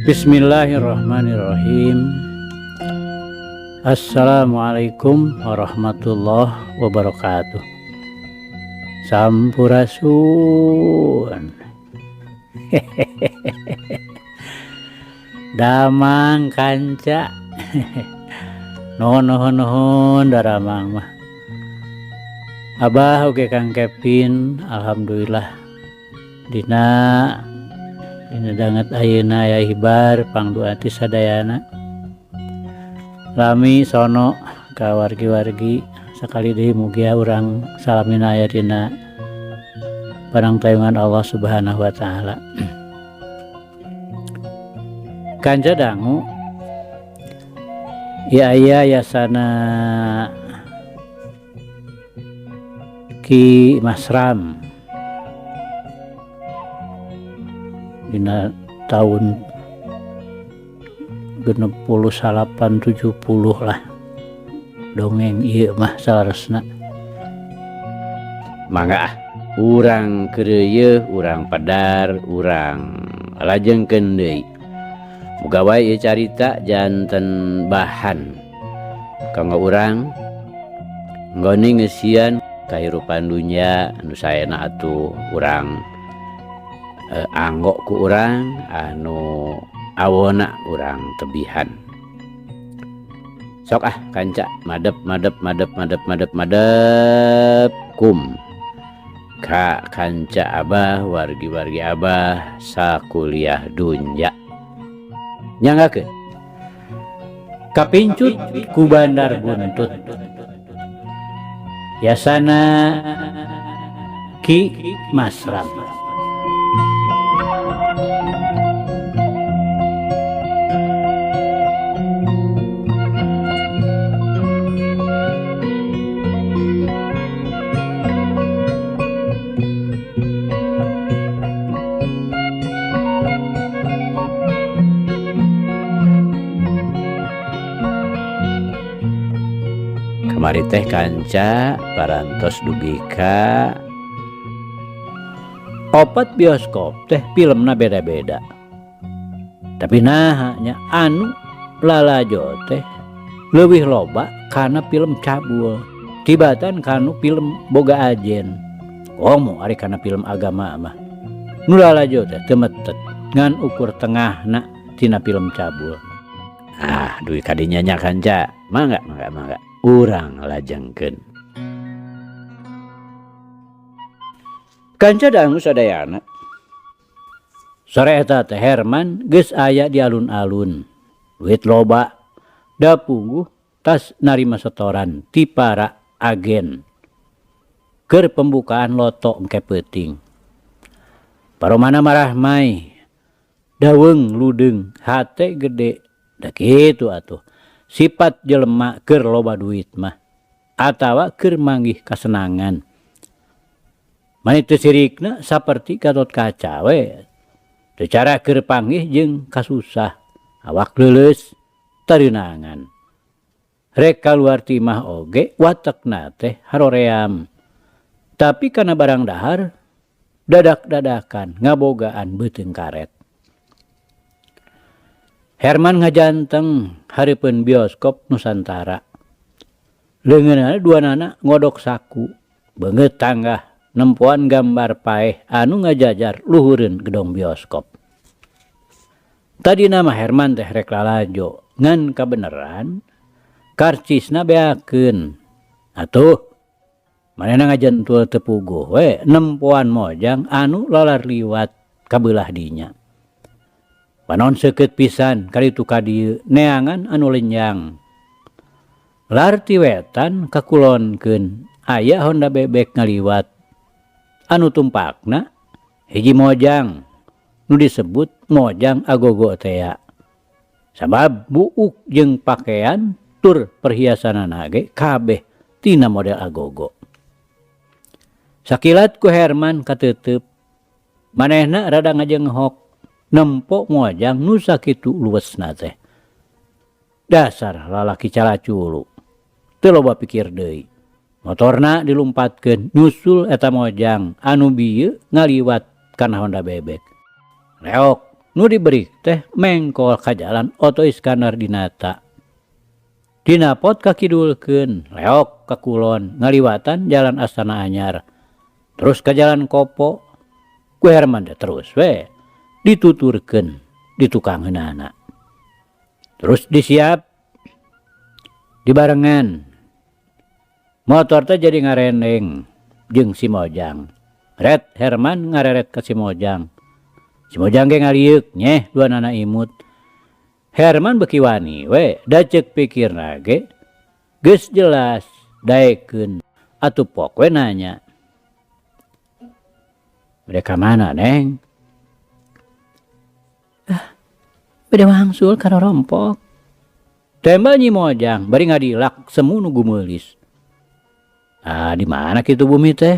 Bismillahirrahmanirrahim. Assalamualaikum warahmatullahi wabarakatuh. Sampurasun. Damang kanca. Nuhun nuhun nuhun daramang mah. Abah oge Kang Kevin, alhamdulillah dina dina danget ayeuna aya hibar pangdoa ti sadayana. Lami sono ka wargi-wargi sakali deui mugia urang salamina aya dina panangtayungan Allah Subhanahu wa taala. Kanca dangu ieu aya yasana Ki Masram dina tahun 69 70 lah dongeng ieu mah saleresna. Mangga ah urang keureuyeut, urang pedar, urang lajengkeun deui. Muga wae ieu carita janten bahan kanggo urang nggoni ngeusian kahirupan dunya anu saena atuh urang anggo ku urang anu awona urang tebihan. Sok ah kanca madep madep madep madep madep madep kum ka kanca abah wargi-wargi abah sakuliah dunya. Nyanggakeun kapincut ku bandar buntut yasana Ki Masram. Kamari teh kanca parantos dugi ka opat bioskop teh filmna beda-beda. Tapi naha nya anu lalajo teh leuwih loba kana film cabul tibatan kanu film boga ajen. Komo ari kana film agama mah. Nu lalajo teh teu metet ngan ukur tengahna tina film cabul. Ah, duit kadinya nya kanca. Mangga mangga mangga. Urang lajengkeun. Kanca dangu sadayana. Sore eta teh Herman geus aya di alun-alun. Duit loba da pungguh tas narima setoran ti para agen. Keur pembukaan loto engke peuting. Paromana marahmai daweung ludeung hate gede da kitu atuh. Sifat jelema keur loba duit mah atawa keur manggih kasenangan. Mani teu sirikna saperti Gatot Kaca we. Teu cara keur panggih jeung kasusah, awak leuleus tareunangan. Rek kaluar ti imah oge watekna teh haroream. Tapi kana barang dahar dadak-dadakan ngabogaan beuteung karet. Herman ngajanteng hareupeun bioskop Nusantara. Leungeunana duanana ngodok saku, beungeut tanggah nempoan gambar paeh anu ngajajar luhureun gedong bioskop. Tadina mah Herman teh rek lalajo, ngan kabeneran karcisna beakeun. Atuh manehna ngajentul teu puguh we nempoan mojang anu lalar liwat ka beulah dinya. Panon seukeut pisan kaditu ka dieu neangan anu lenjang. Lar ti wetan kakulonkeun aya Honda bebek ngaliwat. Anu tumpakna hiji mojang nu disebut mojang agogo tea. Sabab buuk jeung pakaian tur perhiasanana ge kabeh tina model agogo. Sakilat ku Herman kateuteub manehna rada ngajenghok nempo mojang nu sakitu luwesna teh. Dasar lalaki calaculu. Teu loba pikir deui. Motorna dilumpatkeun nyusul eta mojang anu bieu ngaliwat kana Honda bebek. Leok. Nu diberi teh mengkol ka Jalan Oto Iskandar Dinata. Dina pot kakidulkeun, leok ka kulon ngaliwatan Jalan Astana Anyar. Terus ka Jalan Kopo. Ku Herman teh terus we dituturkeun di tukangeunana. Terus disiap dibarengan. Motor teh jadi ngarendeng jeung si Mojang. Ret Herman ngareret ka si Mojang. Si Mojang ge ngalieuk nyeh duanana imut. Herman beuki wani we da ceuk pikirna ge geus jelas daekeun atuh pok we nanya. Bade ka mana, Neng? Ah, bade wangsul ka rorompok. Tembal Nyi Mojang bari ngadilak semu nu gumeulis. Ah, di mana kitu bumi teh?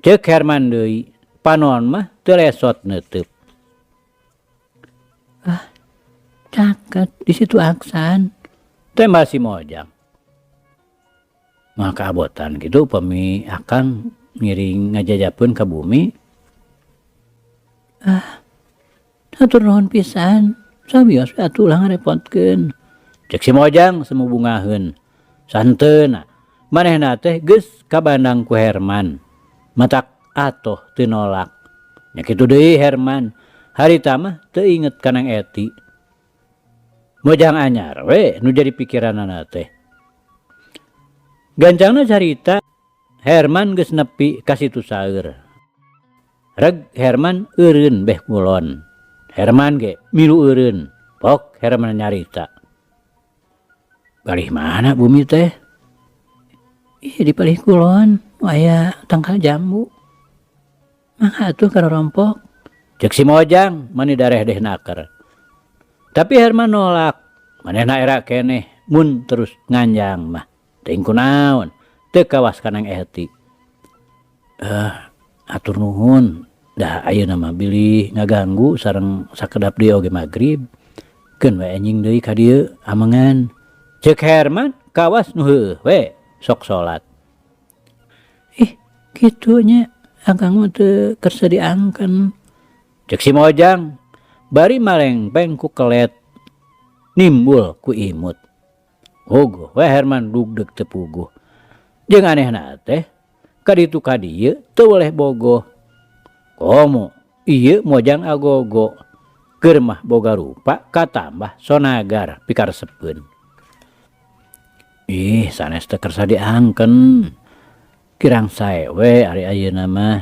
Ceuk Herman deui, panon mah teu lesot neuteub. Ah, caket di situ Aksan. Tembal si Mojang. Mah kaabotan kitu upami akang ngiring ngajajapeun ka bumi. Ah, hatur nuhun pisan, sawios we atuh ulah ngarepotkeun. Ceuk si Mojang semu bungaheun. Santeuna manehna teh geus kabandang ku Herman. Matak atoh teu nolak. Nya kitu deui Herman, harita mah teu inget ka Neng Eti. Mojang anyar we nu jadi pikiranana teh. Gancangna carita, Herman geus nepi ka situ saeur. Reg Herman eureun beh kulon. Herman ge milu eureun. Pok Herman nyarita. Palih mana bumi teh? Ih, di palih kulon aya tangkal jambu. Mangga atuh ka rorompok. Ceuk si Mojang mani darehdeh naker. Tapi Herman nolak. Manehna era keneh mun terus nganjang mah. Teuing kunaon teu kawas ka Neng Eti. Atur nuhun da ayeuna mah bilih ngaganggu sareng sakedap deui oge magrib. Keun we enjing deui ka dieu amengan. Ceuk Herman kawas nu heueuh we sok salat. Ih, kitu nya akang mah teu kersa diangken. Ceuk si Mojang bari malengpeng ku kelet nimbul ku imut. Huguh we Herman dugdeg teu puguh. Jeung anehna teh kaditu ka dieu teu weleh bogoh. Komo ieu Mojang agogo keur mah boga rupa katambah sonagar pikaresepeun. Ih, sanes teu kersa diangken. Kirang sae we ari ayeuna mah.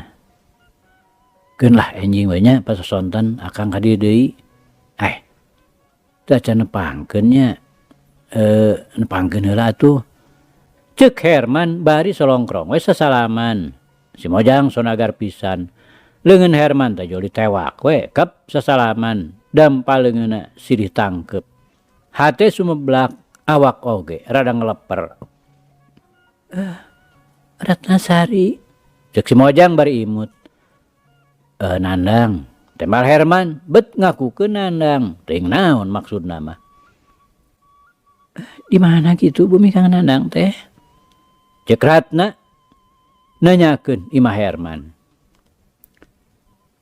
Keun lah enjing we nya pasosonten akang ka dieu deui. Eh, teu acan nepangkeun nya. Nepangkeun heula atuh. Ceuk Herman bari solongkrong we sasalaman. Si Mojang sonagar pisan. Leungeun Herman teh jol ditewak we kep sasalaman dampa leungeunna silih tangkeup. Hate sumeblak awak oge rada ngeleper. Ratnasari. Ceuk si Mojang bari imut. Nandang. Tembal Herman bet ngakukeun Nandang. Teuing naon maksudna mah. Di mana kitu bumi Kang Nandang teh? Ceuk Ratna nanyakeun imah Herman.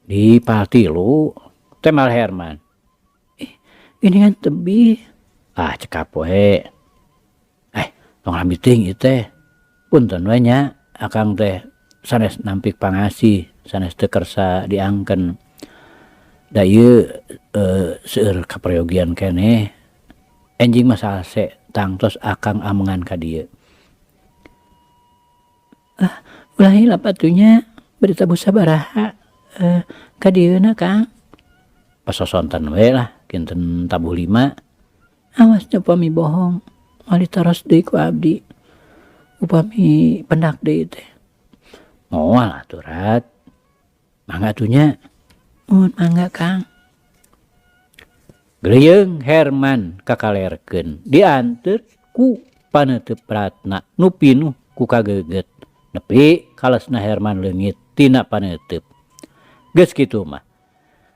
Di Paltilu, tembal Herman. Ih, ini kan tebih. Ah, cekap we. Tong lambi teuing ieu teh. Punten we nya, akang teh sanes nampik pangasih, sanes teu kersa diangken. Da ieu seueur kaprayogian keneh. Enjing mah salse tangtos akang amengan ka dieu. Ah, ulah hilap atuh nya bade tabuh sabaraha ka dieuna Kang. Pasosonten we lah kinten tabuh 5. Awas nya upami bohong moal ditaros deui ku abdi. Upami pendak deui teh. Moal atuh Rat. Mangga atuh nya. Muhun mangga Kang. Geleyeung Herman kakalerkeun dianteur ku paneuteub Ratna nu pinuh ku kageget. Nepi kalesna Herman leungit tina paneuteub. Geus kitu mah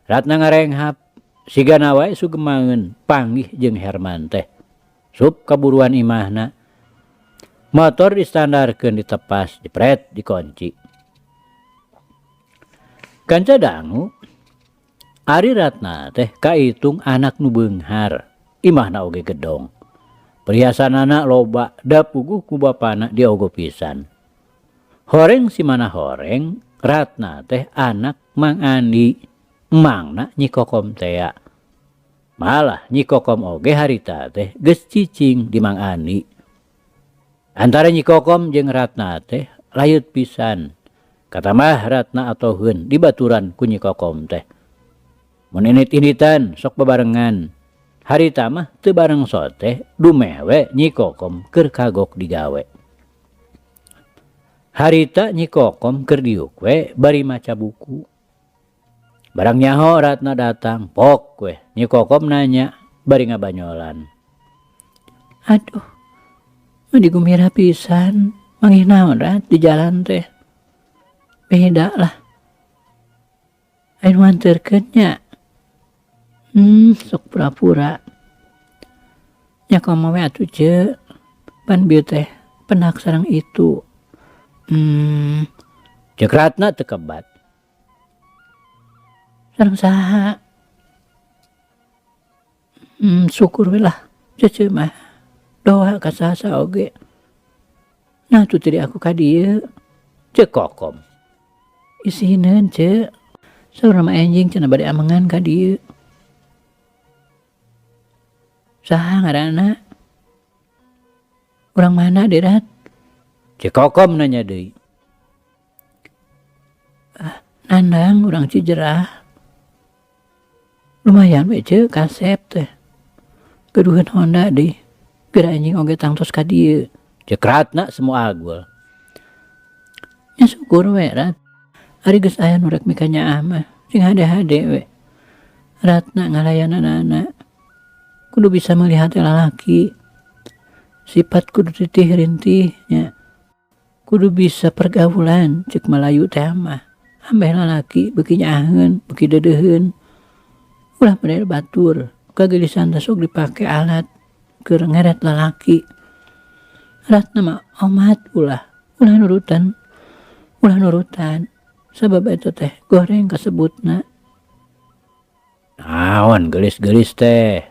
Ratna ngarenghap sigana wae sugemangeun panggih jeung Herman teh. Sup kaburuan imahna. Motor distandarkeun ditepas, jepret dikunci. Kanca dangu Ari Ratna teh kaitung anak nu beunghar, imahna oge gedong. Perhiasanana loba da puguh ku bapana diogo pisan. Horeng simana horeng, Ratna teh anak Mang Andi, emangna Nyi Kokom tea. Malah Nyi Kokom oge harita teh geus cicing di Mang Andi. Antara Nyi Kokom jeung Ratna teh layut pisan. Katamah Ratna atoheun dibaturan ku Nyi Kokom teh. Mun indit-inditan sok babarengan. Harita mah teu bareng soteh dumeh we Nyi Kokom keur kagok digawe. Harita Nyi Kokom keur diuk we bari maca buku. Barang nyaho Ratna datang, pok we Nyi Kokom nanya bari ngabanyolan. Aduh, meni gumira pisan, manggih naon Rat di jalan teh. Beda lah. Aya nu nganterkeun nya. Sok pura-pura. Nya komo we atuh ceu, pan bieu teh penak sareng itu. Ceuk Ratna teu kebat. Sareng saha? Syukur we lah cece mah doa ka saha-saha oge. Nah atuh teu diaku ka dieu. Ceuk Kokom. Isineun ceu, saur mah enjing cenah bade amengan ka dieu. Saha ngaranna? Urang mana deui Rat? Ceuk Kokom nanya deui. Ah, Nandang urang Cijerah. Lumayan we ceu kasep teh. Gaduheun Honda deui. Geura anjing oge tangtos ka dieu. Ceuk Ratna semua agul. Nya syukur we Rat. Ari geus aya nu rek mikanyaah mah sing hade-hade we. Ratna ngalayananana. Kudu bisa melihat lalaki. Sifat kudu titih rintih nya. Kudu bisa pergaulan ceuk Malayu teh mah. Ambeh lalaki beuki nyaaheun, beuki deudeuheun. Ulah model batur, kageulisan teh sok dipake alat keur ngeret lalaki. Ratna mah omat ulah, ulah nurutan. Ulah nurutan. Sabab eta teh goreng kasebutna. Naon geulis-geulis teh?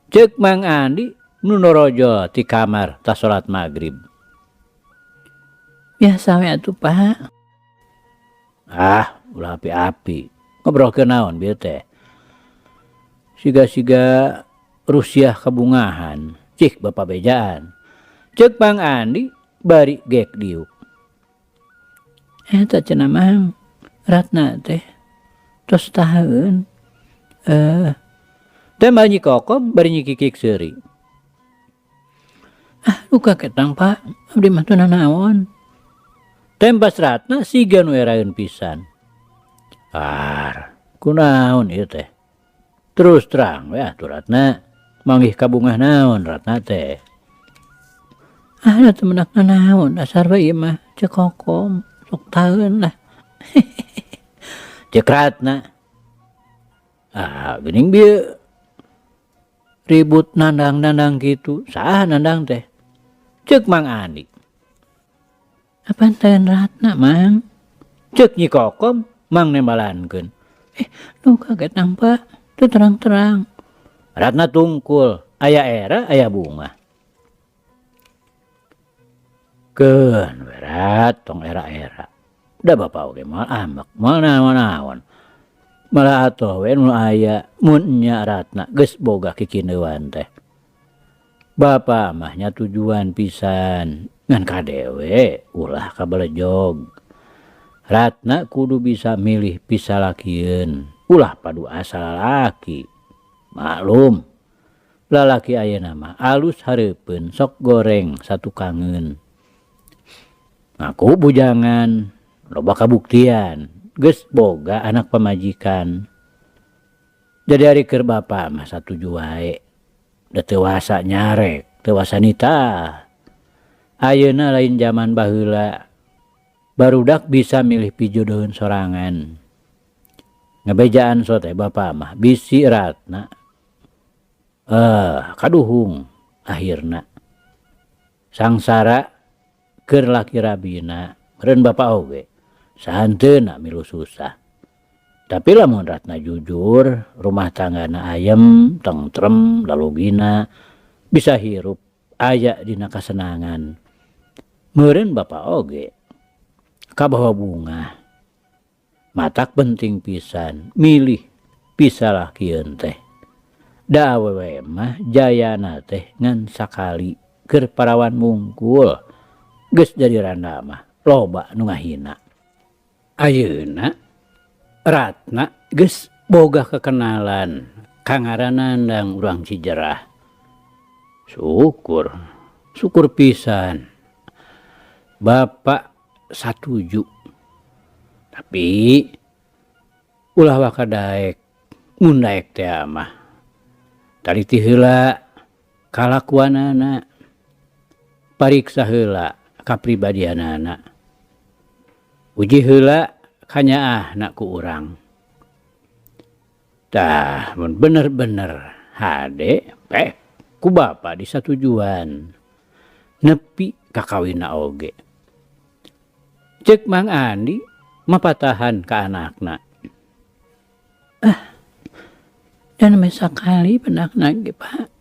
Ceuk Mang Andi nu norojol ti kamar tas salat magrib. Biasa we atuh Pak. Ah, ulah api-api. Ngobrolkeun naon bieu teh? Siga-siga Rusiah kabungahan, cik bapa bejaan. Ceuk Mang Andi bari gek diuk. Eta cenah Mang, Ratna teh tos taheun. Tembal Nyi Kokom bari nyikikik seuri. Ah, luka ketang Pak, abdi mah teu nanaon. Tempas Ratna siga nu eraeun pisan. Ar, kunaon ieu teh? Terus terang we atuh Ratna, manggih kabungah naon Ratna teh? Ah, da teu menak nanaon dasar we ieu mah Ceuk Kokom, sok taeun lah. Ceuk Ratna. Ah, geuning bieu ribut nandang-nandang kitu, saha nandang teh? Ceuk Mang Andi. Apan teh Ratna, Mang? Ceuk Nyi Kokom mang nembalankeun. Nu kaget nampak, teu terang-terang. Ratna tungkul, aya era aya bunga. Keun we Rat, tong era-era. Da bapa oge moal ambek, moal naon-naon. Malah atoh we nu aya mun nya Ratna geus boga kikineuan teh. Bapa mah nya tujuan pisan ngan kadewe ulah kabalejog. Ratna kudu bisa milih pisalakieun, ulah padu asa lalaki. Maklum, lalaki ayeuna mah alus hareupeun sok goreng satukangeun. Ngaku bujangan, loba kabuktian, geus boga anak pamajikan. Jadi ari keur bapa mah satuju wae. Da teu wasa nyarek, teu wasa nitah. Ayeuna lain zaman baheula. Barudak bisa milih pijodoheun sorangan. Ngabejaan so teh bapa mah bisi Ratna. Kaduhung akhirna. Sangsara keur laki rabina, meureun bapa oge. Sahanteuna milu susah. Tapi lamun Ratna jujur, rumah tanggana ayem, tentrem, lalugina bisa hirup aya dina kasenangan. Meureun bapa oge kabawa bungah. Matak penting pisan milih pisalakieun teh. Da awewe mah jayana teh ngan sakali keur parawan mungkul. Geus jadi randa mah loba nu ngahina. Ayeuna Ratna geus boga kekenalan ka ngaranna Nandang urang Cijerah. Syukur, syukur pisan. Bapak satuju. Tapi ulah waka daek, mun daek teh mah. Taliti heula kalakuanana, pariksa heula kapribadianana. Uji heula kanyaahna ku urang. Tah mun bener-bener hade pek ku bapa disatujuan. Nepi ka kawinna oge. Ceuk Mang Andi mapatahan ka anakna. Ah, dan nembe sakali pendakna ge, Pak.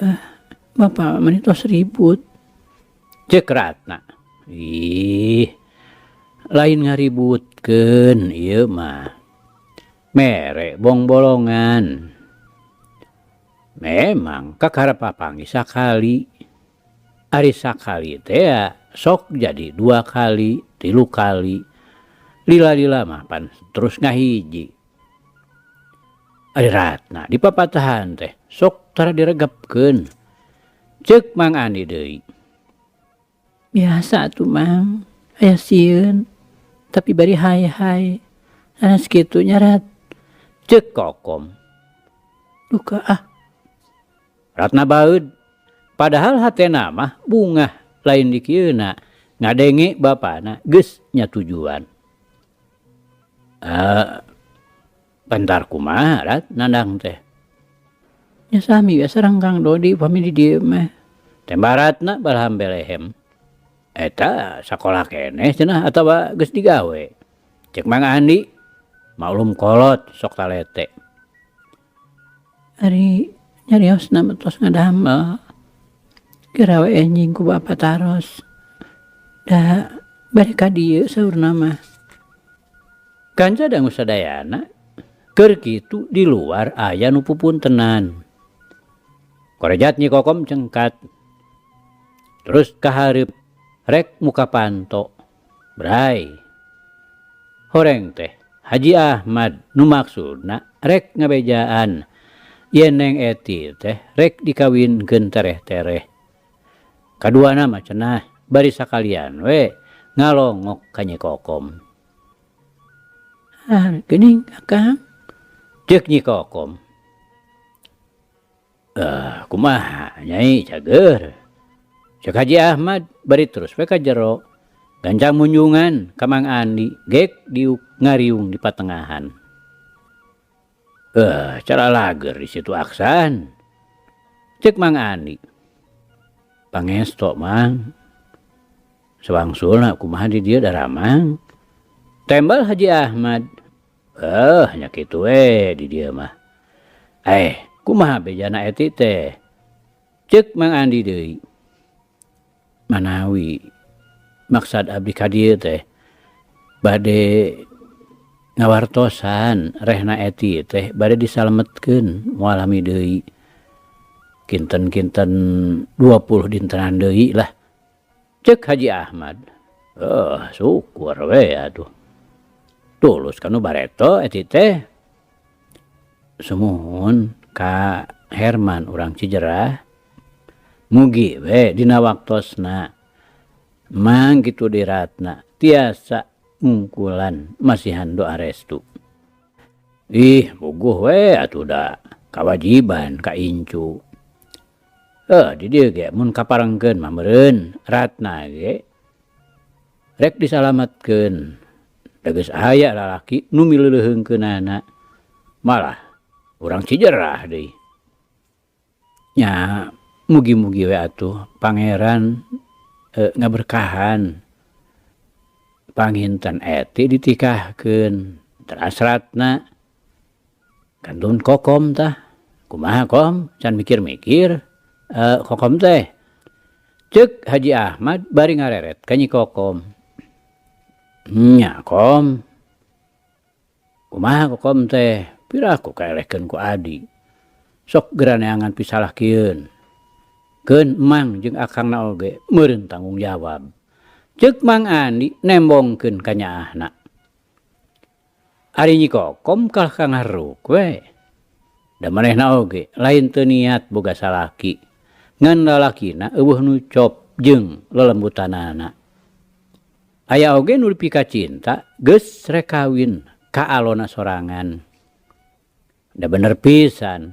Ah, bapa mah tos ribut. Ceuk Ratna. Ih, lain ngaributkeun ieu mah. Mere bongbolongan. Memang kakara papanggih sakali. Ari sakali teh sok jadi 2 kali, 3 kali. Lila-lila mah pan terus ngahiji. Ari Ratna dipapatahan teh sok tara diregepkeun. Ceuk Mang Andi deui. Biasa atuh Mang, aya sieun tapi bari hai-hai. Sanes kitu nya Rat. Ceuk Kokom. Duka ah. Ratna baeud. Padahal hatena mah bungah lain dikieuna ngadenge bapana geus nyatujuan. Bentar kumaha Rat nandang teh. Nya sami we sareng Kang Dodi pami di dieu mah. Tembak Ratna balaham belehem. Eta sakola keneh cenah atawa geus digawe. Ceuk Mang Andi maklum kolot sok talete. Ari nyariosna mah tos ngadamel. Geura we enjing ku bapa taros. Da bade ka dieu saurna mah. Kanca dangu sadayana keur kitu di luar aya nu pupuntenan. Korejat Nyi Kokom cengkat. Terus kahareup rek muka panto. Bray. Horeng teh Haji Ahmad nu maksudna rek ngabejaan yen Neng Eti teh rek dikawinkeun tereh-tereh. Kaduana mah cenah bari sakalian we ngalongok ka Nyi Kokom. Ah, geuning Akang. Ceuk Nyi Kokom. Kumaha Nyai cager. Ceuk Haji Ahmad bari terus we ka jero. Gancang munjungan ka Mang Andi gek diuk ngariung di patengahan. Cara lager di situ aksan. Ceuk Mang Andi. Pangesto Mang. Sewangsulna kumaha di dieu daramang. Tembal Haji Ahmad. Nya kitu we di dieu mah. Kumaha bejana Eti teh? Ceuk Mang Andi deui. Manawi maksad abdi ka dieu teh bade ngawartosan rehna Eti teh bade disalametkeun moal lami deui. Kinten-kinten 20 dintenan deui lah. Ceuk Haji Ahmad. Syukur we atuh. Tulus kanu bareto Eti teh. Sumuhun ka Herman urang Cijerah. Mugi we dina waktosna mang kitu di Ratna tiasa ngungkulan masihan doa restu. Ih, puguh we atuh da kawajiban ka incu. Di dieu ge mun kaparengkeun mah meureun Ratna ge rek disalametkeun. Da geus aya lalaki nu mileuleheungkeunana. Malah urang Cijerah deui. Nya mugi-mugi we atuh pangeran ngaberkahan. Panginten Eti ditikahkeun. Teras Ratna kantun Kokom tah kumaha Kom can mikir-mikir Kokom teh cek Haji Ahmad bari ngareret ka Nyi Kokom. Nya Kom kumaha Kokom teh piraku kaelehkeun ku adi sok geura neangan pisalahkeun keun Mang jeung akangna oge meureun tanggung jawab cek Mang Andi nembongkeun ka nyaahna. Ari Nyi Kokom kalah ka ngaruk we. Da manehna oge lain teu niat boga salaki. Ngan lalakina eueuh nu cop jeung lelembutanana. Aya oge nu dipikacinta geus rek kawin ka alona sorangan. Da bener pisan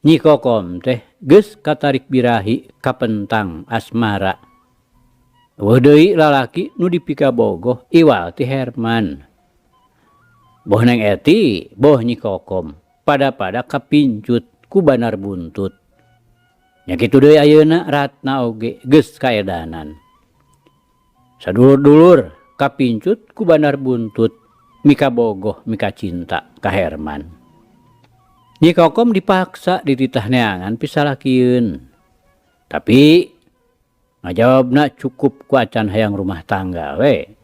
Nyi Kokom teh geus katarik birahi kapentang asmara. Eueuh deui lalaki nu dipikabogoh iwal ti Herman. Boh Neng Eti, boh Nyi Kokom, pada-pada kapincut ku bandar buntut. Nya kitu deui ayeuna Ratna oge geus kaedanan. Sadulur-dulur kapincut ku bandar buntut, mikabogoh mikacinta ka Herman. Nyi Kokom dipaksa dititah neangan pisalakieun. Tapi ngajawabna cukup ku acan hayang rumah tangga we.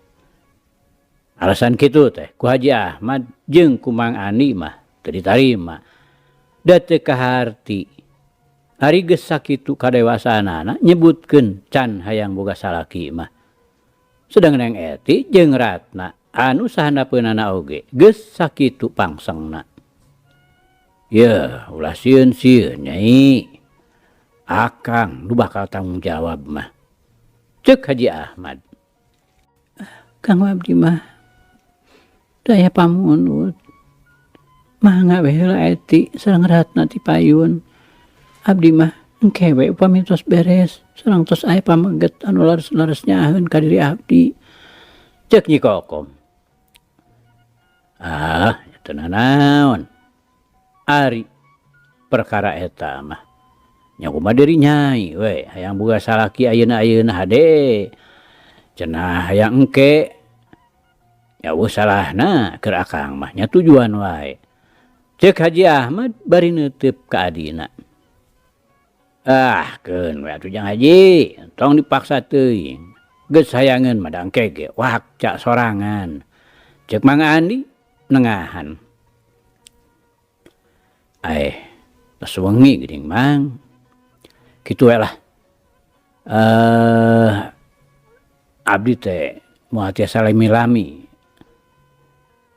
Alasan kitu teh ku Haji Ahmad jeung ku Mang Andi mah teu ditarima. Da teu kaharti. Ari geus sakitu kadewasaanana nyebutkeun can hayang boga salaki mah. Sedang Neng Eti jeung Ratna anu sahandapeunana oge geus sakitu pangsengna. Yeuh, ulah sieun-sieun Nyai. Akang nu bakal tanggung jawab mah. Ceuk Haji Ahmad. Kang abdi mah daya pamunut. Mangga we heula Eti sareng Ratna ti payun. Abdi mah engke we upami tos beres sareng tos aya pameget anu leres-leres nyaaheun ka diri abdi. Ceuk Nyi Kokom. Ah, teu nanaon. Ari perkara eta mah nya kumaha diri Nyai we hayang boga salaki ayeuna-ayeuna hade. Cenah hayang engke. Nya eueuh salahna keur akang mah nya tujuan wae. Ceuk Haji Ahmad bari neuteup ka adina. Ah, keun we atuh Jang Haji, tong dipaksa teuing. Geus hayangeun mah da engke ge wakca sorangan. Ceuk Mang Andi nengahan. Aeh, tos wengi geuning Mang. Kitu we lah. Abdi teh moal tiasa lami-lami.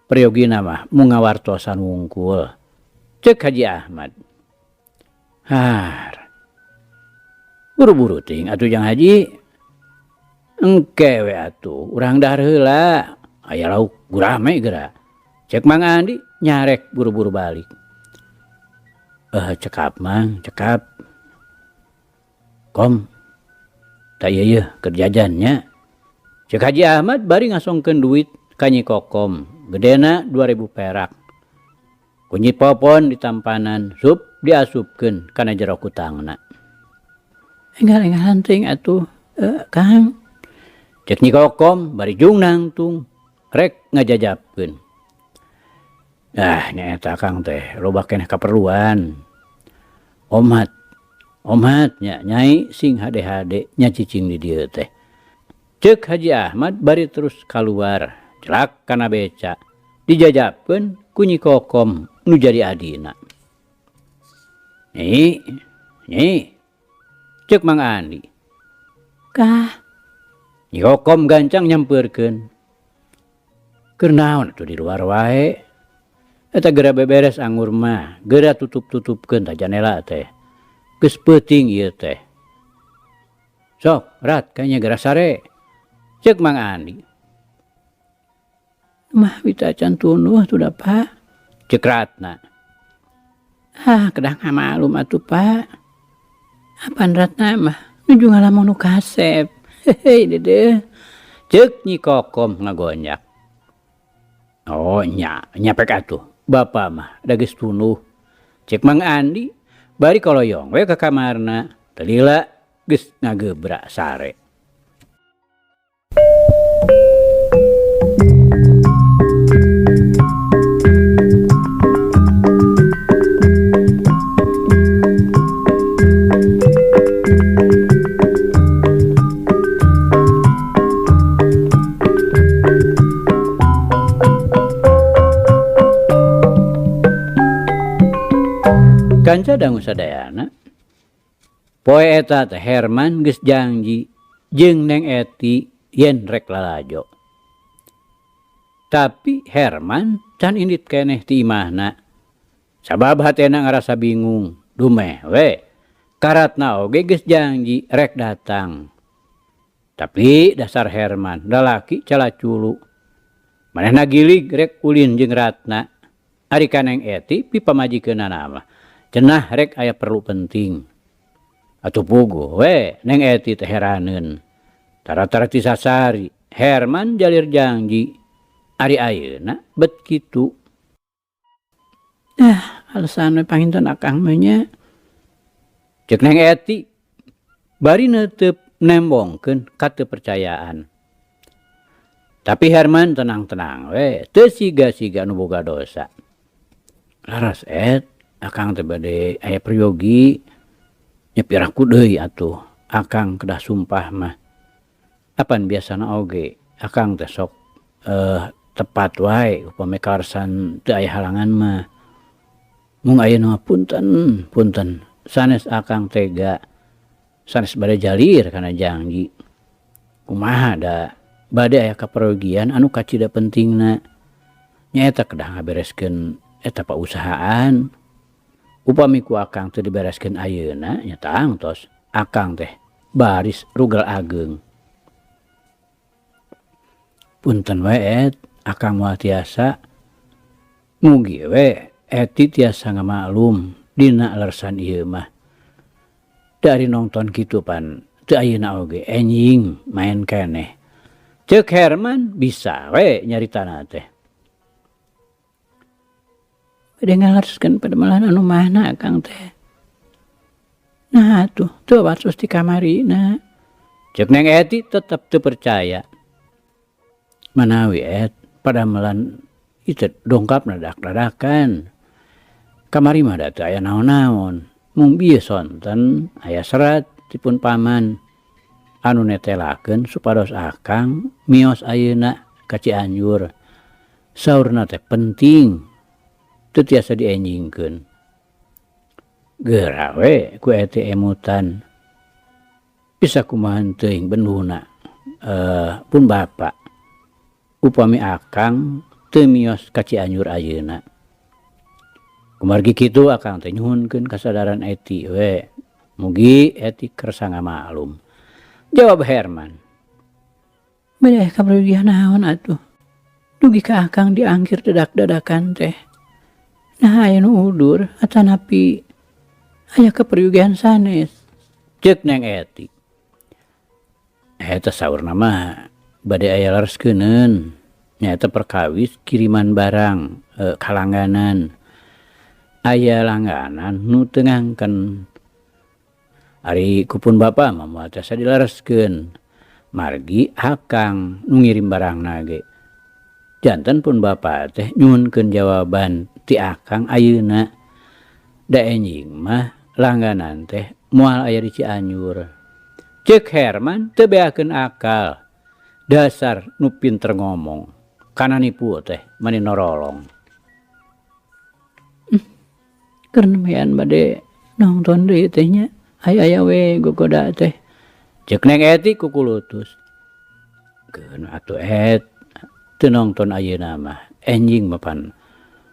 Priyogina mah mung ngawartosan wungkul. Ceuk Haji Ahmad. Har. Buru-buru teuing atuh Jang Haji. Engke we atuh urang dahar heula. Aya lauk gurame geura. Ceuk Mang Andi nyarek buru-buru balik. Cekap Mang, cekap. Kom. Ta ieu yeuh keur jajan nya. Ceuk Haji Ahmad bari ngasongkeun duit ka Nyi Kokom. Gedena 2000 perak. Ku Nyi Popon ditampanan sup diasupkeun kana jero kutangna. Enggal-enggalan teuing atuh, Kang. Ceuk Nyi Kokom bari jung nangtung rek ngajajapkeun. Ah, nya eta Kang teh loba keneh kaperluan. Omat, omat nya Nyai sing hade-hade nya cicing di dieu teh. Ceuk Haji Ahmad bari terus kaluar celak kana beca dijajapkeun ku Nyi Kokom nu jadi adina. Nyi, Nyi, ceuk Mang Andi. Kah? Nyi Kokom gancang nyampeurkeun. Keur naon atuh di luar wae? Eta geura beberes anggur mah, geura tutup-tutupkeun ta janela teh. Geus peuting ieu teh. Sok, Rat, kayaknya geura sare. Ceuk Mang Andi. Mah wita can tunduh atuh da, Pak. Ceuk Ratna. Ah, kedah ngamalum atuh, Pak. Apan Ratna mah nuju ngalamun nu kasep. Hehei dedeh. Ceuk Nyi Kokom ngagonjak. Oh nya, nyapek atuh. Bapa mah da geus tunduh. Ceuk Mang Andi bari koloyong we ka kamarna. Teu lila geus ngagebrak sare. Kanca dangu sadayana, poe eta teh Herman geus janji jeung Neng Eti yen rek lalajo. Tapi Herman can indit keneh ti imahna. Sabab hatena ngarasa bingung, dumeh we karatna oge geus janji rek datang. Tapi dasar Herman lalaki calaculu. Manehna gilig rek ulin jeung Ratna. Ari ka Neng Eti pipamajikeunana mah cenah rek aya perlu penting. Atuh puguh we Neng Eti teh heraneun. Tara-tara ti sasari Herman jalir janji. Ari ayeuna bet kitu. Ah, alasan we panginten akang mah nya. Ceuk Neng Eti bari neuteup nembongkeun kateupercayaan. Tapi Herman tenang-tenang we, teu siga-siga nu boga dosa. Laras Et, akang teh bade aya peryogi nya piraku deui atuh akang kedah sumpah mah. Apan biasana oge akang teh sok tepat wae upami kalarsan teu aya halangan mah. Mung ayeuna mah punten, punten sanes akang tega sanes bade jalir kana janji. Kumaha da bade aya kaperyogian anu kacida pentingna. Nyaeta kedah ngabereskeun eta pausahaan. Upami ku akang teu dibereskeun ayeuna nya tangtos akang teh baris rugel ageung. Punten we Et, akang moal tiasa. Mugi we Eti tiasa ngamaklum dina lersan ieu mah. Da ari nongton kitu pan teu ayeuna oge enjing maen keneh. Ceuk Herman bisa we nyaritana teh. Bade ngalereskeun padamelan anu mana akang teh. Nah atuh teu wartos ti kamarina. Ceuk Neng Eti tetep teu percaya. Manawi Et padamelan ieu dongkapna dadak-dadakan. Kamari mah da teu aya naon-naon. Mung bieu sonten aya serat ti pun paman anu netelakeun supados akang mios ayeuna ka Cianjur. Saurna teh penting teu tiasa dienjingkeun. Geura we ku Eti emutan. Bisa kumaha teuing benduna pun bapa. Upami akang teu mios ka Cianjur ayeuna. Kumargi kitu akang teh nyuhunkeun kasadaran Eti we. Mugi Eti kersa ngamaklum. Jawab Herman. Bade kaperyogian naon atuh. Dugi ka akang diangkir dadak-dadakan teh. Nah aya nu udur atanapi aya kaperyogian sanes. Ceuk Neng Eti. Eta saurna mah bade aya lareskeuneun. Nyaeta perkawis kiriman barang ka langganan. Aya langganan nu teu ngangken. Ari ku pun bapa mah moal tiasa dilereskeun. Margi akang nu ngirim barangna ge. Janten pun bapa teh nyuhunkeun jawaban ti akang ayeuna. Da enjing mah langganan teh moal aya di Cianjur. Ceuk Herman teu beakeun akal. Dasar nu pinter ngomong. Kana nipu teh mani norolong. Keur nembean bade nongton deui teh nya. Aya-aya we gogoda teh. Ceuk Neng Eti kukulutus. Keun atuh Et teu nongton ayeuna mah. Enjing mah pan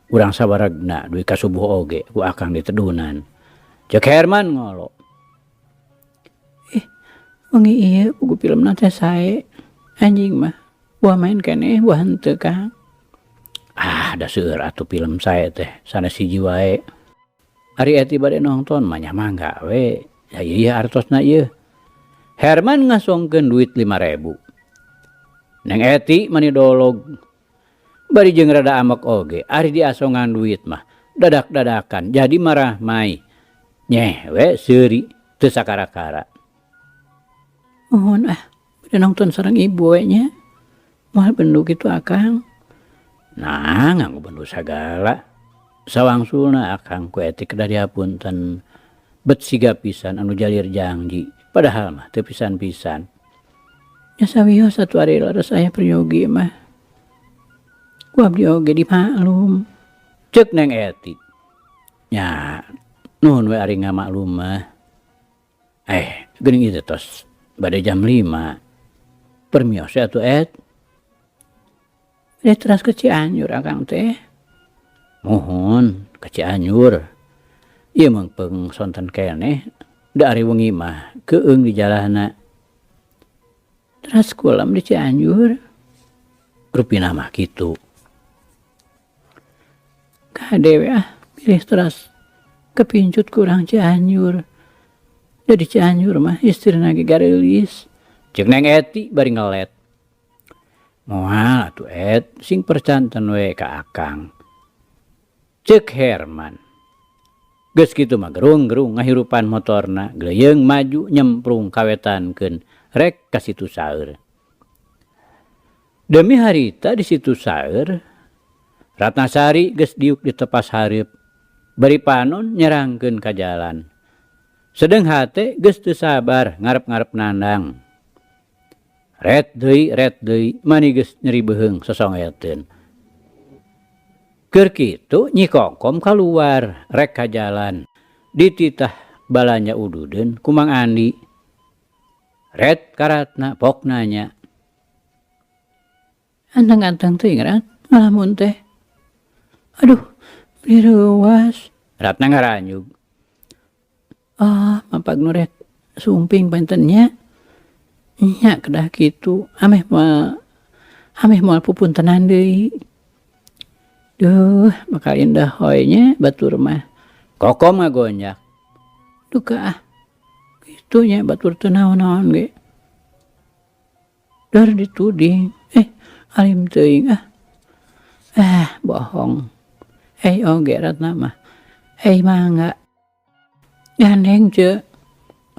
urang sabaregna dugi ka subuh oge ku akang ditedunan. Ceuk Herman ngolo. Ih, wengi ieu pugu filmna teh sae. Anjing mah buah main keneh buah henteu Kang. Ah, da seueur atuh film sae teh sanes hiji wae. Ari Eti bade nongton mah nya mangga we. Ya ieu artosna ieu. Herman ngasongkeun duit 5.000. Neng Eti mani dolog. Bari jeung rada ambek oge ari diasongan duit mah dadak-dadakan jadi marah mai. Nyeh we seuri teu sakara-kara. Mohon ah, bade nongton sareng ibu we nya. Moal bendu kitu akang. Nah, nganggo bendu sagala. Sawangsulna akang ku Eti kedah dihapunten. Bet siga pisan anu jalir janji, padahal mah teu pisan-pisan. Nya sawios atuh ari leres aya peryogi mah. Ku abdi oge dimaklum. Ceuk Neng Eti. Nya nuhun we ari ngamaklum mah. Geuning ieu tos bade jam 5. Permios we atuh Et. Bade teras ke Cianjur akang teh. Muhun ka Cianjur. Ieu meungpeung sonten keneh da ari wengi mah keueung di jalana. Teras kulem di Cianjur. Rupina mah kitu. Kade we ah pilih teras kepincut kurang Cianjur. Da di Cianjur mah istrina ge gareulis. Ceuk Neng Eti bari ngelet. Moal atuh Et sing percanten we ka akang. Ceuk Herman. Geus kitu mah gerung-gerung ngahirupan motorna gleuyeung maju nyemprung kawetankeun rek ka Situ Saeur. Demi harita di Situ Saeur, Ratnasari geus diuk di tepas hareup, bari panon nyerangkeun ka jalan. Sedeng hate geus teu sabar ngarep-ngarep nandang. Ret deui mani geus nyeri beuheung sosongeteun. Keur kitu Nyi Kokom kaluar rek ka jalan dititah balanja ududeun ku Mang Andi. Ret ka Ratna pok nanya. Anteng-anteng teuing Rat ngalamun teh. Aduh, beli reuas. Ratna ngaranyug. Ah, mapag nu rek sumping panten nya. Nya kedah kitu ameh moal pupuntenan deui. Duh, bakal indah hoy nya batur mah. Kokom ngagonjak. Duka ah. Kitu nya batur teu naon-naon ge. Dar dituding. Alim teuing ah. Bohong. Oge Ratna mah. Mangga. Gandeng ce.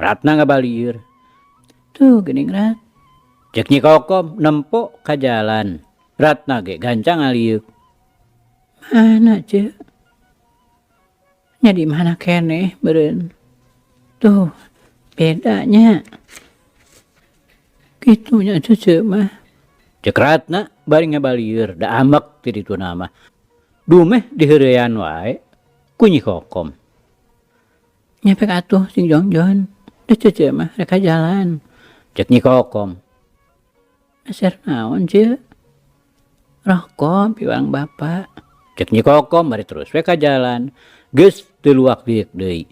Ratna ngabalieur. Tuh geuning Rat. Ceuk Nyi Kokom nempo ka jalan. Ratna ge gancang ngalieuk. Mana ce? Nya di mana keneh meureun. Tuh bedanya. Kitu nya cece mah. Ceuk Ratna bari ngabalieur da ambek ti dituna mah. Dumeh diheureyan wae ku Nyi Kokom. Nyepek atuh sing jongjon. Da cece mah rek ka jalan. Ceuk Nyi Kokom. Meser naon ce? Rokok piwang bapak. Ceuk Nyi Kokom bari terus we ka jalan. Geus teu luak liuk deui.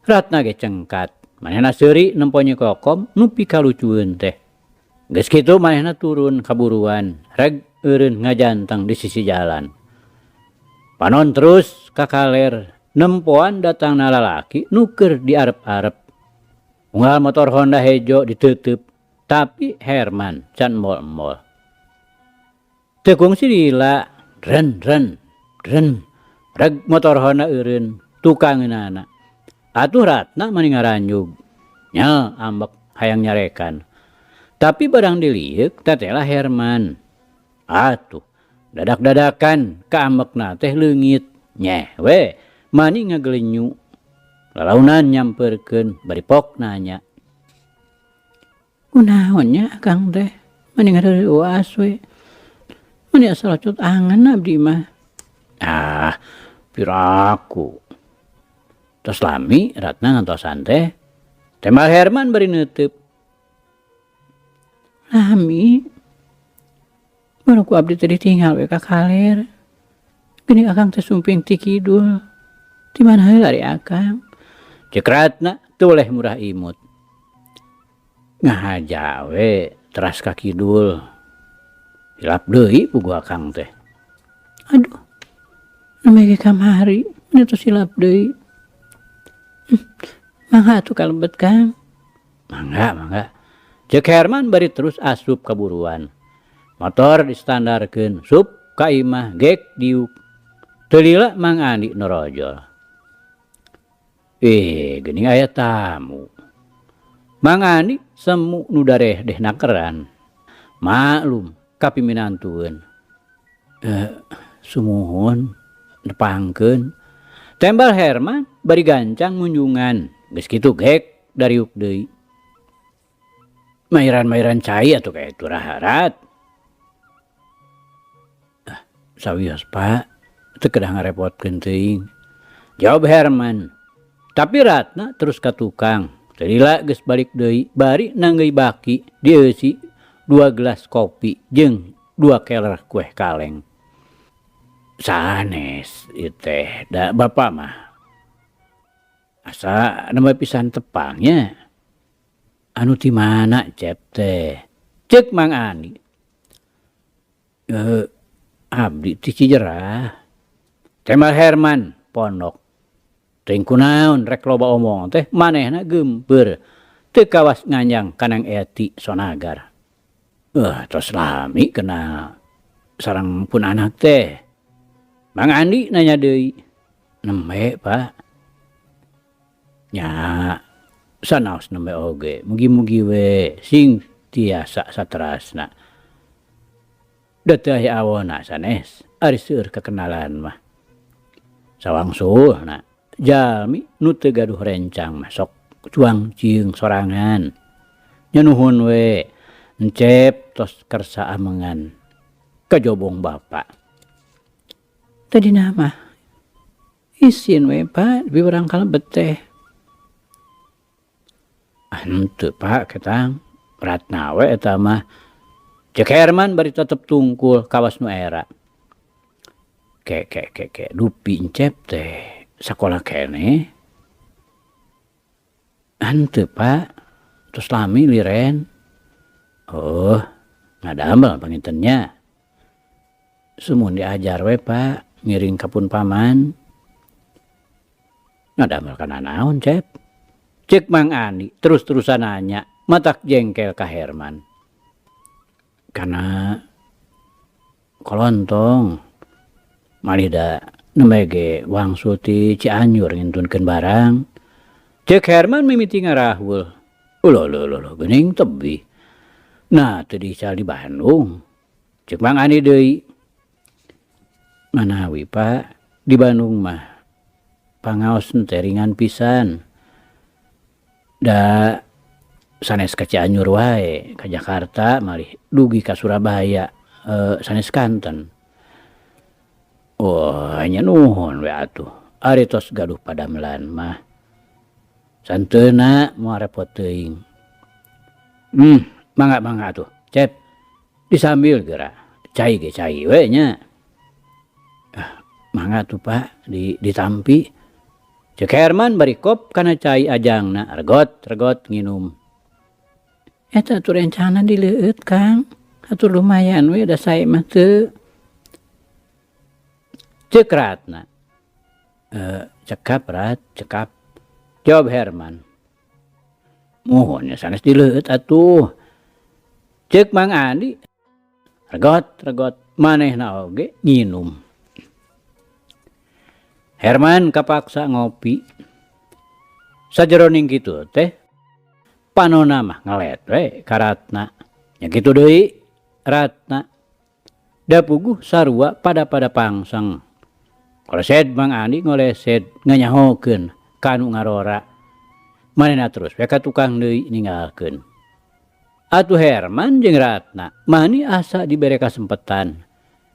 Ratna ge cengkat. Manehna seuri nempo Nyi Kokom nu pikalucueun teh. Geus kitu manehna turun kaburuan reg eureun ngajanteng di sisi jalan. Panon terus ka kaler nempoan datangna lalaki nu keur diarep-arep. Unggal motor Honda hejo diteuteub, tapi Herman can mol-mol. Teu kungsi lila, dren dren dren reg motor Honda eureun tukangeunana. Atuh Ratna mani ngaranjug. Nyal ambek hayang nyarekan. Tapi barang dilieuk tetela Herman. Atuh dadak-dadakan kaambekna teh leungit. Nyeh we mani ngagelenyu. Lalaunan nyamperkeun bari pok nanya. Kunaon nya akang teh mani ngareuwas we. Mani asal cut angan abdi mah. Ah, piraku. Tos lami Ratna ngantosan teh. Tembal Herman bari neuteub. Lami. Baru ku abdi teh ditinggal we ka kaler. Geuning akang teh sumping ti kidul. Di mana heula ari akang? Ceuk Ratna teu boleh murah imut. Ngahaja we teras ka kidul. Hilap deui puguh akang teh. Aduh. Nembe ge kamari meni tos hilap deui. Mangga atuh kalebet Kang. Mangga, mangga. Ceuk Herman bari terus asup kaburuan. Motor distandarkeun sup ka imah gek diuk. Teu lila Mang Andi norojol. Geuning aya tamu. Mang Andi semu nu dareh deh nakeran. Maklum kapiminantueun. Sumuhun nepangkeun. Tembal Herman bari gancang ngunjungan. Geus kitu gek dariuk deui. Mairan-mairan cai atuh ka itu raharat. Sawios Pak, teu kedah ngarepotkeun teuing. Jawab Herman. Tapi Ratna terus ka tukang. Teu lila geus balik deui bari nanggeuy baki dieusi 2 gelas kopi jeung 2 keler kueh kaleng. Sanes ieu teh da bapa mah asa nembe pisan tepang nya. Anu ti mana Cep teh? Ceuk Mang Andi. Abdi ti Cijerah. Tembal Herman pondok. Teuing kunaon rek loba omong teh manehna geumpeur teu kawas nganjang ka Nang Eti sonagar. Tos lami kenal sareng pun anak teh. Mang Andi nanya deui. Nembe, Pak. Nya sanaos nembe oge, mugi-mugi we sing tiasa saterasna. Da teu aya awona sanes, ari seueur kekenalan mah. Sawangsulna jalmi nu teu gaduh rencang mah sok cuang cieung sorangan. Nya nuhun we, Encep tos kersa amengan kajobong bapa. Tadina mah isin we, Pak, di urang kalebet teh. Henteu, Pak, ketang Ratna we eta mah. Ceuk Herman bari tetep tungkul kawas nu era. Ke ke ke ke dupi Encep teh sakola keneh. Henteu, Pak, tos lami liren. Oh, ngadamel panginten nya. Sumuhun diajar we, Pak, ngiring ka pun paman. Ngadamel kana naon, Cep? Ceuk Mang Andi terus-terusan nanya, matak jengkel ka Herman. Kana kolontong malih da nembe ge wangsul ti Cianjur ngintunkeun barang. Ceuk Herman mimiti ngarahul. Uloh, uloh, uloh, geuning tebih. Nah, teu diical di Bandung. Ceuk Mang Andi deui. Manawi, Pak, di Bandung mah pangaos teh ringan pisan. Da sanes ka Cianjur wae, ka Jakarta malih dugi ka Surabaya, sanes kanten. Wah, nya nuhun we atuh. Ari tos gaduh padamelan mah. Santeuna moal repot teuing. Mangga-mangga atuh, Cep. Disambil geura. Cai ge cai we nya. Mangga atuh, Pak, ditampi. Ceuk Herman bari kop kana cai ajangna, regot-regot nginum. Eta atuh rencana dileueut, Kang. Atuh lumayan we da sae mah teu. Ceuk Ratna. Cekap, Rat, cekap. Jawab Herman. Muhun nya sanes dileueut atuh. Ceuk Mang Andi. Regot-regot manehna oge nginum. Herman kapaksa ngopi. Sajeroning kitu teh panona mah ngelet we ka Ratna. Nya kitu deui Ratna. Da puguh sarua pada-pada pangseng. Kolesed Mang Andi ngolesed nganyahokeun ka anu ngarora. Manehna terus we ka tukang deui ninggalkeun. Atuh Herman jeung Ratna mani asa dibere kasempetan.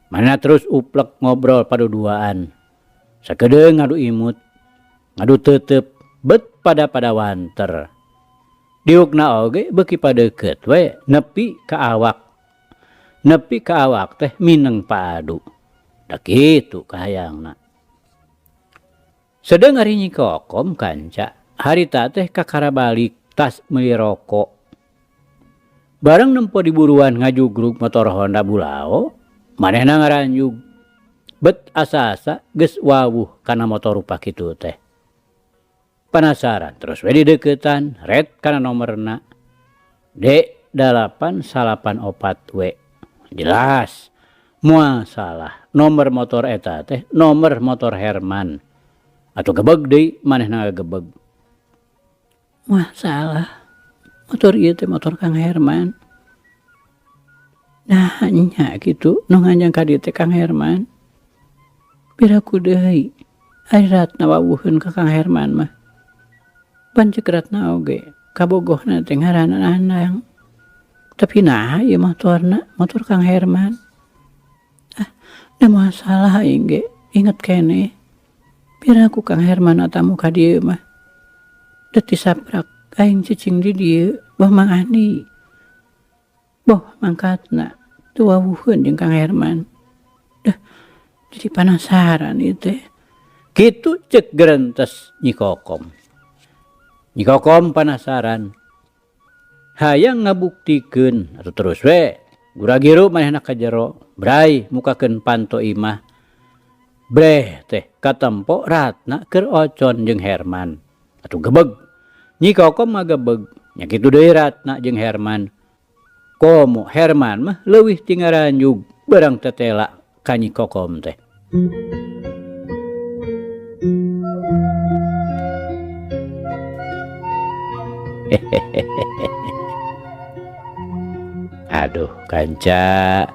Manehna terus uplek ngobrol paduduaan. Sakedeung ngadu imut, ngadu tetep, bet pada-pada wanter. Diukna oge beuki padeukeut we nepi ka awak. Nepi ka awak teh mineng padu. Da kitu kahayangna. Sedeung ari Nyi Kokom kanca, harita teh kakara balik tas meuli rokok. Bareng nempo di buruan ngajugrug motor Honda Bulao, manehna ngaranjug. Bet asa-asa geus wawuh kana motor rupa kitu teh. Panasaran terus we dideuketan red kana nomorna D dalapan salapan opat W. Jelas moal salah nomor motor eta teh nomor motor Herman. Atuh gebeg deui manehna ngagebeg. Moal salah motor ieu teh motor Kang Herman. Nah nya kitu nu nganjang ka dieu teh Kang Herman. Piraku deui ari Ratna wawuheun ka Kang Herman mah. Pan ceuk Ratna oge kabogohna teh ngaranna Anang. Tapi naha ieu motorna, motor Kang Herman. Ah, da moal salah aing ge inget keneh. Piraku Kang Herman tamu ka dieu mah. Da ti saprak aing cicing di dieu boh Mang Andi. Boh mangkatna teu wawuheun jeung Kang Herman. Duh, jadi panasaran ieu teh. Kitu cek gerentes Nyi Kokom. Nyi Kokom panasaran. Hayang ngabuktikeun atuh terus we gura-giru manehna ka jero. Bray mukakeun panto imah. Breh teh katempo Ratna keur ocon jeung Herman. Atuh gebeg. Nyi Kokom mah gebeg. Nya kitu deui Ratna jeung Herman. Komo Herman mah leuwih ti ngaranjug barang tetela ka Nyi Kokom teh. Aduh kanca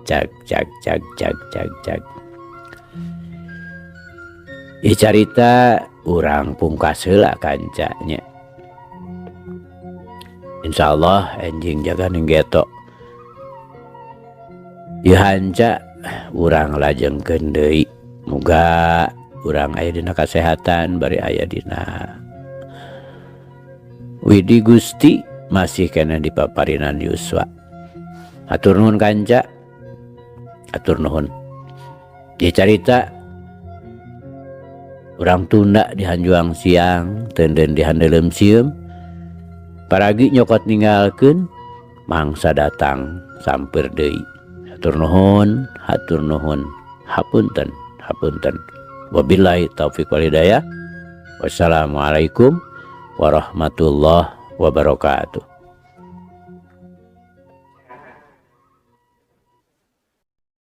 cag cag cag cag cag cag. Ih carita urang pungkas heula kanca nya. Insyaallah enjing jaga ning geto. Ieu hanca urang lajengkeun deui. Muga urang aya dina kasehatan bari aya dina Widi Gusti masih kena di paparinan yuswa. Hatur nuhun kanca. Hatur nuhun. Ieu carita urang tunda di hanjuang siang, tenden di handeuleum sieum. Paragi nyokot ninggalkeun, mangsa datang sampeur deui. Hatur nuhun, hatur nuhun. Hapunten, hapunten. Wabillahi taufik wal hidayah. Wassalamualaikum warahmatullahi wabarakatuh.